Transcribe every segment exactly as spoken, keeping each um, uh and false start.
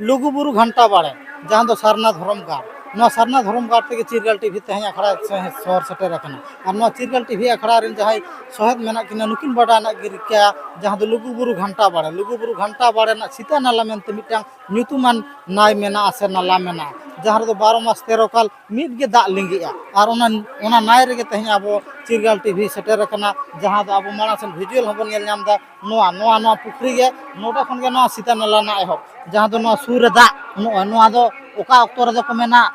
ᱞᱩᱜᱩᱵᱩᱨᱩ ᱜᱷᱟᱱᱴᱟ ᱵᱟᱲᱮ, ᱡᱟᱦᱟᱸ ᱫᱚ ᱥᱟᱨᱱᱟ ᱫᱷᱚᱨᱚᱢ ᱜᱟᱲ, ᱱᱚᱣᱟ ᱥᱟᱨᱱᱟ ᱫᱷᱚᱨᱚᱢ ᱜᱟᱲ ᱛᱮᱜᱮ ᱪᱤᱨᱜᱟᱞ ᱴᱤᱵᱷᱤ ᱛᱮᱦᱮᱧ ᱟᱠᱷᱲᱟ ᱥᱮ-, ᱥᱚᱦᱚᱨ ᱥᱮᱴᱮᱨ ᱟᱠᱟᱱᱟ᱾ ᱟᱨ ᱱᱚᱣᱟ ᱪᱤᱨᱜᱟᱞ ᱴᱤᱵᱷᱤ ᱟᱠᱷᱲᱟ ᱨᱮᱱ ᱡᱟᱦᱟᱸᱭ ᱥᱚᱦᱮᱫ ᱢᱮᱱᱟᱜ ᱠᱤᱱᱟ, ᱱᱩᱠᱤᱱ ᱵᱟᱰᱟᱭ ᱨᱮᱱᱟᱜ ᱜᱮ ᱨᱤᱠᱟᱹᱭᱟ, ᱡᱟᱦᱟᱸ ᱫᱚ ᱞᱩᱜᱩᱵᱩᱨᱩ ᱜᱷᱟᱱᱴᱟ ᱵᱟᱲᱮ, ᱞᱩᱜᱩᱵᱩᱨᱩ ᱜᱷᱟᱱᱴᱟ ᱵᱟᱲᱮ ᱨᱮᱱᱟᱜ ᱥᱤᱛᱟᱹ ᱱᱟᱞᱟ ᱢᱮᱱᱛᱮ ᱢᱤᱫᱴᱟᱝ ᱧᱩᱛᱩᱢᱟᱱ ᱱᱟᱹᱭ ᱢᱮᱱᱟᱜᱼᱟ ᱥᱮ ᱱᱟᱞᱟ ᱢᱮᱱᱟᱜᱼᱟ, ᱡᱟᱦᱟᱸ ᱨᱮᱫᱚ ᱵᱟᱨᱚ ᱢᱟᱥ ᱛᱮᱨᱚ ᱠᱟᱞ ᱢᱤᱫ ᱜᱮ ᱫᱟᱜ ᱞᱤᱸᱜᱤᱜᱼᱟ᱾ ᱟᱨ ᱚᱱᱟ, ᱚᱱᱟ ᱱᱟᱹᱭ ᱨᱮᱜᱮ ᱛᱮᱦᱮᱧ ᱟᱵᱚ ᱪᱤᱨᱜᱟᱞ ᱴᱤᱵᱷᱤ ᱥᱮᱴᱮᱨ ᱟᱠᱟᱱᱟ, ᱡᱟᱦᱟᱸ ᱫᱚ ᱟᱵᱚ ᱢᱟᱲᱟᱝ ᱥᱮᱱ ᱵᱷᱤᱡᱩᱣᱟᱞ ᱦᱚᱸᱵᱚᱱ ᱧᱮᱞ ᱧᱟᱢ ᱮᱫᱟ᱾ ᱱᱚᱣᱟ, ᱱᱚᱣᱟ, ᱱᱚᱣᱟ ᱯᱩᱠᱷᱨᱤ ᱜᱮ, ᱱᱚᱰᱮ ᱠᱷᱚᱱ ᱜᱮ ᱱᱚᱣᱟ ᱥᱤᱛᱟᱹ ᱱᱟᱞᱟ ᱨᱮᱱᱟᱜ ᱮᱦᱚᱵ, ᱡᱟᱦᱟᱸ ᱫᱚ ᱱᱚᱣᱟ ᱥᱩᱨ ᱨᱮ ᱫᱟᱜ, ᱱᱚᱜᱼᱚᱭ ᱱᱚᱣᱟ ᱫᱚ ᱚᱠᱟ ᱚᱠᱛᱚ ᱨᱮᱫᱚ ᱠᱚ ᱢᱮᱱᱟ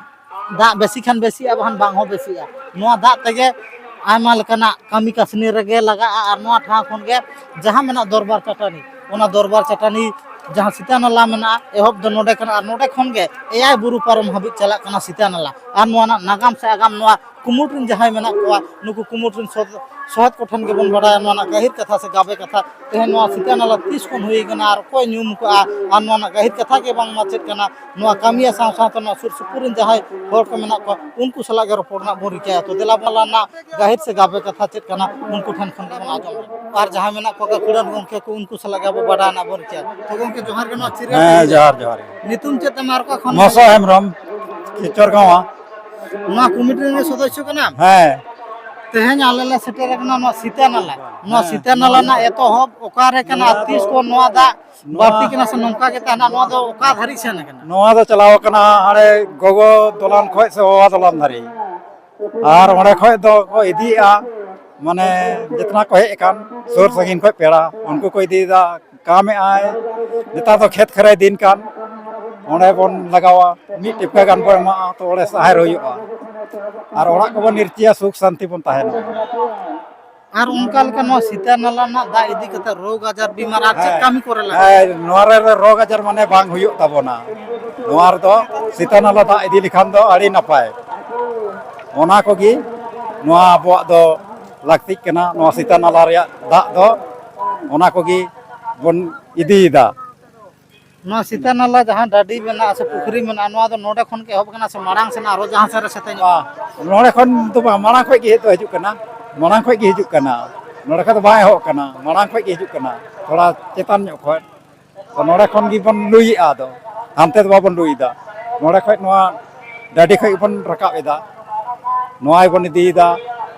ᱫᱟᱜ ᱵᱮᱥᱤ ᱠᱷᱟᱱ ᱵᱮᱥᱤᱜᱼᱟ, ᱵᱟᱠᱷᱟᱱ ᱵᱟᱝ ᱦᱚᱸ ᱵᱮᱥᱤᱜᱼᱟ᱾ ᱱᱚᱣᱟ ᱫᱟᱜ ᱛᱮᱜᱮ ᱟᱭᱢᱟ ᱞᱮᱠᱟᱱᱟᱜ ᱠᱟᱹᱢᱤ ᱠᱟᱹᱥᱱᱤ ᱨᱮᱜᱮ ᱞᱟᱜᱟᱜᱼᱟ᱾ ᱟᱨ ᱱᱚᱣᱟ ᱴᱷᱟᱶ ᱠᱷᱚᱱ ᱜᱮ ᱡᱟᱦᱟᱸ ᱢᱮᱱᱟᱜ ᱫᱚᱨᱵᱟᱨ ᱪᱟᱹᱴᱟᱹᱱᱤ, ᱚᱱᱟ ᱫᱚᱨᱵᱟᱨ ᱪᱟᱹᱴᱟᱹᱱᱤ ᱡᱟᱦᱟᱸ ᱥᱤᱛᱟᱹ ᱱᱟᱞᱟ ᱢᱮᱱᱟᱜᱼᱟ, ᱮᱦᱚᱵ ᱫᱚ ᱱᱚᱰᱮ ᱠᱟᱱᱟ᱾ ᱟᱨ ᱱᱚᱰᱮ ᱠᱷᱚᱱ ᱜᱮ ᱮᱭᱟᱭ ᱵᱩᱨᱩ ᱯᱟᱨᱚᱢ ᱦᱟᱹᱵᱤᱡ ᱪᱟᱞᱟᱜ ᱠᱟᱱᱟ ᱥᱤᱛᱟᱹ ᱱᱟᱞᱟ᱾ ᱟᱨ ᱱᱚᱣᱟ ᱨᱮᱱᱟᱜ ᱱᱟᱜᱟᱢ ᱥᱮ ᱟᱜᱟᱢ ᱱᱚᱣᱟ ᱠᱩᱢᱩᱴ ᱨᱮᱱ ᱡᱟᱦᱟᱸᱭ ᱢᱮᱱᱟᱜ ᱠᱚᱣᱟ, ᱱᱩᱠᱩ ᱠᱩᱢᱩᱴ ᱨᱮᱱ ᱥᱚᱫ-, ᱥᱚᱦᱮᱫ ᱠᱚᱴᱷᱮᱱ ᱜᱮᱵᱚᱱ ᱵᱟᱰᱟᱭᱟ ᱱᱚᱣᱟ ᱨᱮᱱᱟᱜ ᱜᱟᱹᱦᱤᱨ ᱠᱟᱛᱷᱟ ᱥᱮ ᱜᱟᱵᱮ ᱠᱟᱛᱷᱟ᱾ ᱛᱮᱦᱮᱧ ᱱᱚᱣᱟ ᱥᱤᱛᱟᱹ ᱱᱟᱞᱟ ᱛᱤᱥ ᱠᱷᱚᱱ ᱦᱩᱭ ᱠᱟᱱᱟ ᱟᱨ ᱚᱠᱚᱭ ᱧᱩᱢ ᱠᱟᱜᱼᱟ, ᱟᱨ ᱱᱚᱣᱟ ᱨᱮᱱᱟᱜ ᱜᱟᱹᱦᱤᱨ ᱠᱟᱛᱷᱟ ᱜᱮ ᱵᱟᱝᱢᱟ ᱪᱮᱫ ᱠᱟᱱᱟ, ᱱᱚᱣᱟ ᱠᱟᱹᱢᱤᱭᱟᱹ ᱥᱟᱶ ᱥᱟᱶᱛᱮ ᱱᱚᱣᱟ ᱥᱩᱨ ᱥᱩᱯᱩᱨ ᱨᱮᱱ ᱡᱟᱦᱟᱸᱭ ᱦᱚᱲ ᱠᱚ ᱢᱮᱱᱟᱜ ᱠᱚᱣᱟ, ᱩᱱᱠᱩ ᱥᱟᱞᱟᱜ ᱜᱮ ᱨᱚᱯᱚᱲ ᱨᱮᱱᱟᱜ ᱵᱚᱱ ᱨᱤᱠᱟᱹᱭᱟ᱾ ᱛᱚ ᱫᱮᱞᱟ ᱵᱚᱱ ᱨᱮᱱᱟᱜ ᱜᱟᱹᱦᱤᱨ ᱥᱮ ᱜᱟᱵᱮ ᱠᱟᱛᱷᱟ ᱪᱮᱫ ᱠᱟᱱᱟ, ᱩᱱᱠᱩ ᱴᱷᱮᱱ ᱠᱷᱚᱱ ᱜᱮᱵᱚᱱ ᱟᱸᱡᱚᱢᱟ᱾ ᱟᱨ ᱡᱟᱦᱟᱸᱭ ᱢᱮᱱᱟᱜ ᱠᱚᱣᱟ ᱜᱟᱹᱠᱷᱩᱲᱟᱱ ᱜᱚᱢᱠᱮ ᱠᱚ, ᱩᱱᱠᱩ ᱥᱟᱞᱟᱜ ᱜᱮ ᱟᱵᱚ ᱵᱟᱰᱟᱭ ᱨᱮᱱᱟᱜ ᱵᱚᱱ ᱨᱤᱠᱟᱹᱭᱟ᱾ ᱛᱚ ᱜᱚᱢᱠᱮ, ᱡᱚᱦᱟᱨ ᱜᱮ᱾ ᱱᱚᱣᱟ ᱪᱤᱨᱜᱟᱹᱞ ᱦᱮᱸ, ᱴᱤᱵᱷᱤ ᱡᱚᱦᱟᱨ, ᱡᱚᱦᱟᱨ ᱜᱮ᱾ ᱧᱩᱛᱩᱢ ᱪᱮᱫ ᱛᱟᱢ ᱟᱨ ᱚᱠᱟ ᱠᱷᱚᱱ? ᱢᱚᱥᱟ ᱦᱮᱢᱵᱨᱚᱢ, ᱠᱤᱪᱚᱨ ᱜᱟᱶᱟ᱾ ᱱᱚᱣᱟ ᱠᱚᱢᱤᱴᱤ ᱨᱮᱱ ᱥᱚᱫᱚᱥᱥᱚ ᱠᱟᱱᱟᱢ? ᱦᱮᱸ᱾ ᱛᱮᱦᱮᱧ ᱟᱞᱮ ᱞᱮ ᱥᱮᱴᱮᱨ ᱟᱠᱟᱱᱟ ᱱᱚᱣᱟ ᱥᱤᱛᱟᱹ ᱱᱟᱞᱟ᱾ ᱱᱚᱣᱟ ᱦᱮᱸ᱾ ᱥᱤᱛᱟᱹ ᱱᱟᱞᱟ ᱨᱮᱱᱟᱜ ᱮᱛᱚᱦᱚᱵ ᱚᱠᱟ ᱨᱮ ᱠᱟᱱᱟ ᱟᱨ ᱛᱤᱥ ᱠᱷᱚᱱ ᱱᱚᱣᱟ ᱫᱟᱜ ᱱᱚᱣᱟ ᱵᱟᱹᱲᱛᱤ ᱠᱟᱱᱟ ᱥᱮ ᱱᱚᱝᱠᱟ ᱜᱮ ᱛᱟᱦᱮᱱᱟ, ᱱᱚᱣᱟ ᱫᱚ ᱚᱠᱟ ᱫᱷᱟᱹᱨᱤᱡ ᱥᱮᱱ ᱟᱠᱟᱱᱟ? ᱱᱚᱣᱟ ᱫᱚ ᱪᱟᱞᱟᱣ ᱟᱠᱟᱱᱟ ᱦᱟᱸᱰᱮ ᱜᱚᱜᱚ ᱫᱚᱞᱟᱱ ᱠᱷᱚᱡ ᱥᱮ ᱵᱟᱵᱟ ᱫᱚᱞᱟᱱ ᱫᱷᱟᱹᱨᱤᱡ᱾ ᱟᱨ ᱚᱸᱰᱮ ᱠᱷᱚᱡ ᱫᱚ ᱠᱚ ᱤᱫᱤᱭᱮᱫᱼᱟ, ᱢᱟᱱᱮ ᱡᱮᱛᱱᱟ ᱠᱚ ᱦᱮᱡ ᱟᱠᱟᱱ, ᱥᱩᱨ ᱥᱟᱺᱜᱤᱧ ᱠᱷᱚᱡ ᱯᱮᱲᱟ, ᱩᱱᱠᱩ ᱠᱚ ᱤᱫᱤᱭᱮᱫᱟ᱾ ᱠᱟᱢᱮᱫ ᱟᱭ, ᱱᱮᱛᱟᱨ ᱫᱚ ᱠᱷᱮᱛ ᱠᱷᱟᱹᱨᱟᱹᱭ ᱫᱤᱱ ᱠᱟᱱ, ᱚᱸᱰᱮ ᱵᱚᱱ ᱞᱟᱜᱟᱣᱟ, ᱢᱤᱫ ᱴᱤᱯᱠᱟ ᱜᱟᱱ ᱵᱚᱱ ᱮᱢᱟᱜᱼᱟ, ᱛᱚ ᱚᱸᱰᱮ ᱥᱟᱦᱮᱨ ᱦᱩᱭᱩᱜᱼᱟ᱾ ᱟᱨ ᱚᱲᱟᱜ ᱠᱚᱵᱚᱱ ᱤᱨᱪᱤᱭᱟ, ᱥᱩᱠ ᱥᱟᱱᱛᱤ ᱵᱚᱱ ᱛᱟᱦᱮᱱᱟ᱾ ᱟᱨ ᱚᱱᱠᱟ ᱞᱮᱠᱟ ᱱᱚᱣᱟ ᱥᱤᱛᱟᱹ ᱱᱟᱞᱟ ᱨᱮᱱᱟᱜ ᱫᱟᱜ ᱤᱫᱤ ᱠᱟᱛᱮ ᱨᱳᱜᱽ ᱟᱡᱟᱨ ᱵᱤᱢᱟᱨ ᱟᱨ ᱪᱮᱫ ᱦᱮᱸ᱾ ᱠᱟᱹᱢᱤ ᱠᱚᱨᱮ ᱞᱟᱜᱟᱜᱼᱟ? ᱦᱮᱸ, ᱱᱚᱣᱟ ᱨᱮ ᱨᱳᱜᱽ ᱟᱡᱟᱨ ᱢᱟᱱᱮ ᱵᱟᱝ ᱦᱩᱭᱩᱜ ᱛᱟᱵᱚᱱᱟ᱾ ᱱᱚᱣᱟ ᱨᱮᱫᱚ ᱥᱤᱛᱟᱹ ᱱᱟᱞᱟ ᱫᱟᱜ ᱤᱫᱤ ᱞᱮᱠᱷᱟᱱ ᱫᱚ ᱟᱹᱰᱤ ᱱᱟᱯᱟᱭ᱾ ᱚᱱᱟ ᱠᱚᱜᱮ ᱱᱚᱣᱟ ᱟᱵᱚᱣᱟᱜ ᱫᱚ ᱞᱟᱹᱠᱛᱤᱜ ᱠᱟᱱᱟ, ᱱᱚᱣᱟ ᱥᱤᱛᱟᱹ ᱱᱟᱞᱟ ᱨᱮᱭᱟᱜ ᱫᱟᱜ ᱫᱚ᱾ ᱚᱱᱟ ᱠᱚᱜᱮ ᱵᱚᱱ ᱤᱫᱤᱭᱮᱫᱟ᱾ ᱱᱚᱣᱟ ᱥᱤᱛᱟᱹ ᱱᱟᱞᱟ ᱡᱟᱦᱟᱸ ᱰᱟᱹᱰᱤ ᱢᱮᱱᱟᱜᱼᱟ ᱥᱮ ᱯᱩᱠᱷᱨᱤ ᱢᱮᱱᱟᱜᱼᱟ, ᱱᱚᱣᱟ ᱫᱚ ᱱᱚᱰᱮ ᱠᱷᱚᱱ ᱜᱮ ᱮᱦᱚᱵ ᱠᱟᱱᱟ ᱥᱮ ᱢᱟᱲᱟᱝ ᱥᱮᱱ ᱟᱨᱚ ᱡᱟᱦᱟᱸ ᱥᱮᱫ ᱨᱮ ᱥᱮᱛᱮᱧᱚᱜᱼᱟ? ᱱᱚᱰᱮ ᱠᱷᱚᱱ ᱫᱚ ᱵᱟᱝ, ᱢᱟᱲᱟᱝ ᱠᱷᱚᱡ ᱜᱮ ᱦᱮᱡ ᱫᱚ ᱦᱤᱡᱩᱜ ᱠᱟᱱᱟ, ᱢᱟᱲᱟᱝ ᱠᱷᱚᱡ ᱜᱮ ᱦᱤᱡᱩᱜ ᱠᱟᱱᱟ᱾ ᱱᱚᱰᱮ ᱠᱷᱚᱱ ᱫᱚ ᱵᱟᱝ ᱮᱦᱚᱵ ᱠᱟᱱᱟ, ᱢᱟᱲᱟᱝ ᱠᱷᱚᱡ ᱜᱮ ᱦᱤᱡᱩᱜ ᱠᱟᱱᱟ, ᱛᱷᱚᱲᱟ ᱪᱮᱛᱟᱱ ᱧᱚᱜ ᱠᱷᱚᱡ᱾ ᱛᱚ ᱱᱚᱰᱮ ᱠᱷᱚᱱ ᱜᱮᱵᱚᱱ ᱞᱩᱭᱮᱜᱼᱟ ᱟᱫᱚ᱾ ᱦᱟᱱᱛᱮ ᱫᱚ ᱵᱟᱵᱚᱱ ᱰᱩᱭᱫᱟ᱾ ᱱᱚᱰᱮ ᱠᱷᱚᱡ ᱱᱚᱣᱟ ᱰᱟᱹᱰᱤ ᱠᱷᱚᱡ ᱜᱮᱵᱚᱱ ᱨᱟᱠᱟᱵ ᱮᱫᱟ, ᱱᱚᱣᱟ ᱜᱮᱵᱚᱱ ᱤᱫᱤᱭᱮᱫᱟ,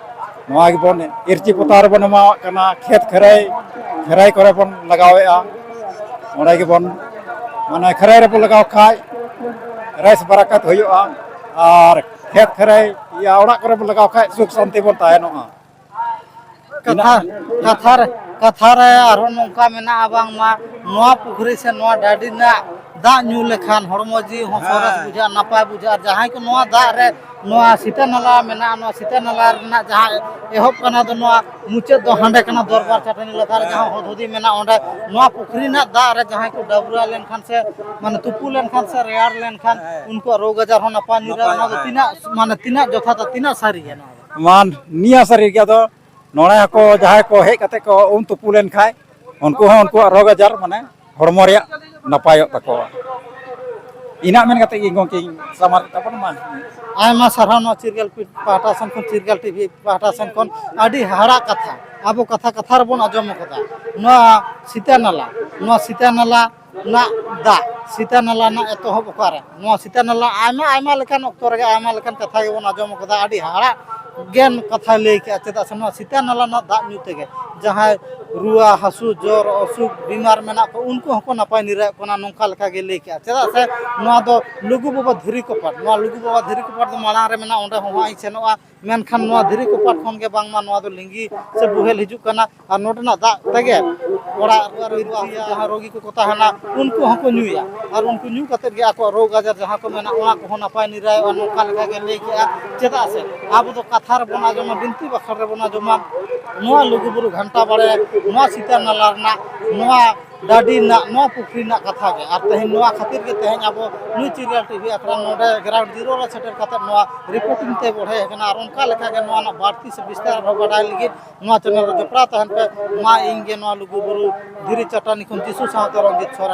ᱱᱚᱣᱟ ᱜᱮᱵᱚᱱ ᱤᱨᱪᱤ ᱯᱚᱛᱟᱣ ᱨᱮᱵᱚᱱ ᱮᱢᱟᱣᱟᱜ ᱠᱟᱱᱟ᱾ ᱠᱷᱮᱛ ᱠᱷᱟᱹᱨᱟᱹᱭ, ᱠᱷᱟᱹᱨᱟᱹᱭ ᱠᱚᱨᱮ ᱵᱚᱱ ᱞᱟᱜᱟᱣᱮᱫᱼᱟ᱾ ᱚᱸᱰᱮ ᱜᱮᱵᱚᱱ, ᱢᱟᱱᱮ, ᱠᱷᱟᱹᱨᱟᱹᱭ ᱨᱮᱵᱚᱱ ᱞᱟᱜᱟᱣ ᱠᱷᱟᱡ ᱨᱮᱥ ᱵᱟᱨᱟᱠᱟᱛ ᱦᱩᱭᱩᱜᱼᱟ, ᱟᱨ ᱠᱷᱮᱛ ᱠᱷᱟᱹᱨᱟᱹᱭ, ᱤᱭᱟᱹ, ᱚᱲᱟᱜ ᱠᱚᱨᱮ ᱵᱚᱱ ᱞᱟᱜᱟᱣ ᱠᱷᱟᱡ ᱥᱩᱠ ᱥᱟᱱᱛᱤ ᱵᱚᱱ ᱛᱟᱦᱮᱱᱚᱜᱼᱟ᱾ ᱠᱟᱛᱷᱟ, ᱠᱟᱛᱷᱟ ᱨᱮ, ᱠᱟᱛᱷᱟ ᱨᱮ ᱟᱨᱦᱚᱸ ᱱᱚᱝᱠᱟ ᱢᱮᱱᱟᱜᱼᱟ, ᱵᱟᱝᱢᱟ ᱱᱚᱣᱟ ᱯᱩᱠᱷᱨᱤ ᱥᱮ ᱱᱚᱣᱟ ᱰᱟᱹᱰᱤ ᱨᱮᱱᱟᱜ ᱫᱟᱜ ᱧᱩ ᱞᱮᱠᱷᱟᱱ ᱦᱚᱲᱢᱚ ᱡᱤᱣᱤ ᱦᱚᱸ ᱥᱚᱨᱮᱥ ᱦᱮᱸ᱾ ᱵᱩᱡᱷᱟᱹᱜᱼᱟ, ᱱᱟᱯᱟᱭ ᱵᱩᱡᱷᱟᱹᱜᱼᱟ᱾ ᱡᱟᱦᱟᱸᱭ ᱠᱚ ᱱᱚᱣᱟ ᱫᱟᱜ ᱨᱮ, ᱱᱚᱣᱟ ᱥᱤᱛᱟᱹ ᱱᱟᱞᱟ ᱢᱮᱱᱟᱜᱼᱟ, ᱱᱚᱣᱟ ᱥᱤᱛᱟᱹ ᱱᱟᱞᱟ ᱨᱮᱱᱟᱜ ᱡᱟᱦᱟᱸ ᱮᱦᱚᱵ ᱠᱟᱱᱟ ᱫᱚ, ᱱᱚᱣᱟ ᱢᱩᱪᱟᱹᱫ ᱫᱚ ᱦᱟᱸᱰᱮ ᱠᱟᱱᱟ, ᱫᱚᱨᱵᱟᱨ ᱪᱟᱹᱴᱟᱹᱱᱤ ᱞᱟᱛᱟᱨ ᱨᱮ ᱡᱟᱦᱟᱸ ᱦᱚᱫ ᱦᱩᱫᱤ ᱢᱮᱱᱟᱜᱼᱟ, ᱚᱸᱰᱮ ᱱᱚᱣᱟ ᱯᱩᱠᱷᱨᱤ ᱨᱮᱱᱟᱜ ᱫᱟᱜ ᱨᱮ ᱡᱟᱦᱟᱸᱭ ᱠᱚ ᱰᱟᱹᱵᱽᱨᱟᱹ ᱞᱮᱱᱠᱷᱟᱱ ᱥᱮ, ᱢᱟᱱᱮ, ᱛᱩᱯᱩ ᱞᱮᱱᱠᱷᱟᱱ ᱥᱮ ᱨᱮᱭᱟᱲ ᱞᱮᱱᱠᱷᱟᱱ ᱦᱮᱸ᱾ ᱩᱱᱠᱩᱣᱟᱜ ᱨᱳᱜᱽ ᱟᱡᱟᱨ ᱦᱚᱸ ᱱᱟᱯᱟᱭ ᱱᱤᱨᱟᱹᱭ᱾ ᱱᱟᱯᱟᱭ, ᱚᱱᱟ ᱫᱚ ᱦᱮᱸ᱾ ᱛᱤᱱᱟᱹᱜ, ᱢᱟᱱᱮ, ᱛᱤᱱᱟᱹᱜ ᱡᱚᱛᱷᱟᱛᱟ, ᱛᱤᱱᱟᱹᱜ ᱥᱟᱹᱨᱤᱭᱟ ᱱᱚᱣᱟ ᱫᱚ? ᱢᱟᱱ ᱱᱤᱭᱟᱹ ᱥᱟᱹᱨᱤ ᱜᱮ᱾ ᱟᱫᱚ ᱱᱚᱰᱮ ᱦᱚᱸᱠᱚ, ᱡᱟᱦᱟᱸᱭ ᱠᱚ ᱦᱮᱡ ᱠᱟᱛᱮ ᱠᱚ ᱩᱢ ᱛᱩᱯᱩ ᱞᱮᱱ ᱠᱷᱟᱡ, ᱩᱱᱠᱩ ᱦᱚᱸ ᱩᱱᱠᱩᱣᱟᱜ ᱨᱳᱜᱽ ᱟᱡᱟᱨ, ᱢᱟᱱᱮ, ᱦᱚᱲᱢᱚ ᱨᱮᱭᱟᱜ ᱱᱟᱯᱟᱭᱚᱜ ᱛᱟᱠᱚᱣᱟ᱾ ᱤᱱᱟᱹᱜ ᱢᱮᱱ ᱠᱟᱛᱮ ᱜᱮ ᱜᱚᱢᱠᱮᱧ ᱥᱟᱢᱟᱨ ᱛᱟᱵᱚᱱ ᱢᱟ᱾ ᱟᱭᱢᱟ ᱥᱟᱨᱦᱟᱣ ᱱᱚᱣᱟ ᱪᱤᱨᱜᱟᱹᱞ ᱯᱤ-, ᱯᱟᱦᱴᱟ ᱥᱮᱱ ᱠᱷᱚᱱ, ᱪᱤᱨᱜᱟᱹᱞ ᱴᱤᱵᱷᱤ ᱯᱟᱦᱴᱟ ᱥᱮᱱ ᱠᱷᱚᱱ᱾ ᱟᱹᱰᱤ ᱦᱟᱦᱟᱲᱟᱜ ᱠᱟᱛᱷᱟ, ᱟᱵᱚ ᱠᱟᱛᱷᱟ ᱠᱟᱛᱷᱟ ᱨᱮᱵᱚᱱ ᱟᱸᱡᱚᱢ ᱠᱟᱫᱟ ᱱᱚᱣᱟ ᱥᱤᱛᱟ ᱱᱟᱞᱟ, ᱱᱚᱣᱟ ᱥᱤᱛᱟ ᱱᱟᱞᱟ ᱨᱮᱱᱟᱜ ᱫᱟᱜ, ᱥᱤᱛᱟ ᱱᱟᱞᱟ ᱨᱮᱱᱟᱜ ᱮᱛᱚᱦᱚᱵ ᱚᱠᱟᱨᱮ? ᱱᱚᱣᱟ ᱥᱤᱛᱟ ᱱᱟᱞᱟ ᱟᱭᱢᱟ, ᱟᱭᱢᱟ ᱞᱮᱠᱟᱱ ᱚᱠᱛᱚ ᱨᱮᱜᱮ ᱟᱭᱢᱟ ᱞᱮᱠᱟᱱ ᱠᱟᱛᱷᱟ ᱜᱮᱵᱚᱱ ᱟᱸᱡᱚᱢ ᱠᱟᱫᱟ᱾ ᱟᱹᱰᱤ ᱦᱟᱦᱟᱲᱟᱜ ᱜᱮ ᱠᱟᱛᱷᱟᱭ ᱞᱟᱹᱭ ᱠᱮᱜᱼᱟ᱾ ᱪᱮᱫᱟᱜ ᱥᱮ ᱱᱚᱣᱟ ᱥᱤᱛᱟ ᱱᱟᱞᱟ ᱨᱮᱱᱟᱜ ᱫᱟᱜ ᱧᱩ ᱛᱮᱜᱮ ᱡᱟᱦᱟᱸᱭ ᱨᱩᱣᱟᱹ ᱦᱟᱹᱥᱩ, ᱡᱚᱨ, ᱚᱥᱩᱠ, ᱵᱤᱢᱟᱨ ᱢᱮᱱᱟᱜ ᱠᱚ, ᱩᱱᱠᱩ ᱦᱚᱸᱠᱚ ᱱᱟᱯᱟᱭ ᱱᱤᱨᱟᱹᱭᱚᱜ ᱠᱟᱱᱟ, ᱱᱚᱝᱠᱟ ᱞᱮᱠᱟ ᱜᱮ ᱞᱟᱹᱭ ᱠᱮᱜᱼᱟ᱾ ᱪᱮᱫᱟᱜ ᱥᱮ ᱱᱚᱣᱟ ᱫᱚ ᱞᱩᱜᱩ ᱵᱟᱵᱟ ᱫᱷᱤᱨᱤ ᱠᱚᱯᱟᱴ, ᱱᱚᱣᱟ ᱞᱩᱜᱩ ᱵᱟᱵᱟ ᱫᱷᱤᱨᱤ ᱠᱚᱯᱟᱴ ᱫᱚ ᱢᱟᱲᱟᱝ ᱨᱮ ᱢᱮᱱᱟᱜᱼᱟ, ᱚᱸᱰᱮ ᱦᱚᱸ ᱦᱟᱸᱜ ᱤᱧ ᱥᱮᱱᱚᱜᱼᱟ᱾ ᱢᱮᱱᱠᱷᱟᱱ ᱱᱚᱣᱟ ᱫᱷᱤᱨᱤ ᱠᱚᱯᱟᱴ ᱠᱷᱚᱱ ᱜᱮ ᱵᱟᱝᱢᱟ ᱱᱚᱣᱟ ᱫᱚ ᱞᱤᱸᱜᱤ ᱥᱮ ᱵᱚᱦᱮᱞ ᱦᱤᱡᱩᱜ ᱠᱟᱱᱟ᱾ ᱟᱨ ᱱᱚᱰᱮᱱᱟᱜ ᱫᱟᱜ ᱛᱮᱜᱮ ᱚᱲᱟᱜ ᱨᱩᱣᱟᱹ ᱦᱟᱹᱥᱩ ᱡᱟᱦᱟᱸ ᱨᱳᱜᱤ ᱠᱚᱠᱚ ᱛᱟᱦᱮᱱᱟ, ᱩᱱᱠᱩ ᱦᱚᱸᱠᱚ ᱧᱩᱭᱟ᱾ ᱟᱨ ᱩᱱᱠᱩ ᱧᱩ ᱠᱟᱛᱮᱫ ᱜᱮ ᱟᱠᱚᱣᱟᱜ ᱨᱳᱜᱽ ᱟᱡᱟᱨ ᱡᱟᱦᱟᱸ ᱠᱚ ᱢᱮᱱᱟᱜᱼᱟ, ᱚᱱᱟ ᱠᱚᱦᱚᱸ ᱱᱟᱯᱟᱭ ᱱᱤᱨᱟᱭᱚᱜᱼᱟ, ᱱᱚᱝᱠᱟ ᱞᱮᱠᱟ ᱜᱮ ᱞᱟᱹᱭ ᱠᱮᱜᱼᱟ᱾ ᱪᱮᱫᱟᱜ ᱥᱮ ᱟᱵᱚ ᱫᱚ ᱠᱟᱛᱷᱟ ᱨᱮᱵᱚᱱ ᱟᱸᱡᱚᱢᱟ, ᱵᱤᱱᱛᱤ ᱵᱟᱠᱷᱮᱲ ᱨᱮᱵᱚᱱ ᱟᱸᱡᱚᱢᱟ, ᱱᱚᱣᱟ ᱞᱩᱜᱩᱵᱩᱨᱩ ᱜᱷᱟᱱᱴᱟ ᱵᱟᱲᱮ, ᱱᱚᱣᱟ ᱥᱤᱛᱟᱹ ᱱᱟᱞᱟ ᱨᱮᱱᱟᱜ, ᱱᱚᱣᱟ ᱰᱟᱹᱰᱤ ᱨᱮᱱᱟᱜ, ᱱᱚᱣᱟ ᱯᱩᱠᱷᱨᱤ ᱨᱮᱱᱟᱜ ᱠᱟᱛᱷᱟ ᱜᱮ᱾ ᱟᱨ ᱛᱮᱦᱮᱧ ᱱᱚᱣᱟ ᱠᱷᱟᱹᱛᱤᱨ ᱜᱮ ᱛᱮᱦᱮᱧ ᱟᱵᱚ ᱱᱩᱭ ᱪᱤᱨᱜᱟᱹᱞ ᱴᱤᱵᱷᱤ ᱟᱠᱷᱲᱟ ᱱᱚᱰᱮ ground zero ᱨᱮ ᱥᱮᱴᱮᱨ ᱠᱟᱛᱮ ᱱᱚᱣᱟ reporting ᱛᱮ ᱵᱚᱲᱦᱮ ᱟᱠᱟᱱᱟ᱾ ᱟᱨ ᱚᱱᱠᱟ ᱞᱮᱠᱟ ᱜᱮ ᱱᱚᱣᱟ ᱨᱮᱱᱟᱜ ᱵᱟᱹᱲᱛᱤ ᱥᱮ ᱵᱤᱥᱛᱟᱨ ᱟᱨᱦᱚᱸ ᱵᱟᱰᱟᱭ ᱞᱟᱹᱜᱤᱫ ᱱᱚᱣᱟ channel ᱨᱮ ᱡᱚᱯᱲᱟᱣ ᱛᱟᱦᱮᱱ ᱯᱮ᱾ ᱢᱟ ᱤᱧ ᱜᱮ ᱱᱚᱣᱟ ᱞᱩᱜᱩᱵᱩᱨᱩ ᱫᱷᱤᱨᱤ ᱪᱟᱹᱴᱟᱹᱱᱤ ᱠᱷᱚᱱ ᱡᱤᱥᱩ ᱥᱟᱶᱛᱮ ᱨᱚᱧᱡᱤᱛ ᱥᱚᱨᱮᱱ᱾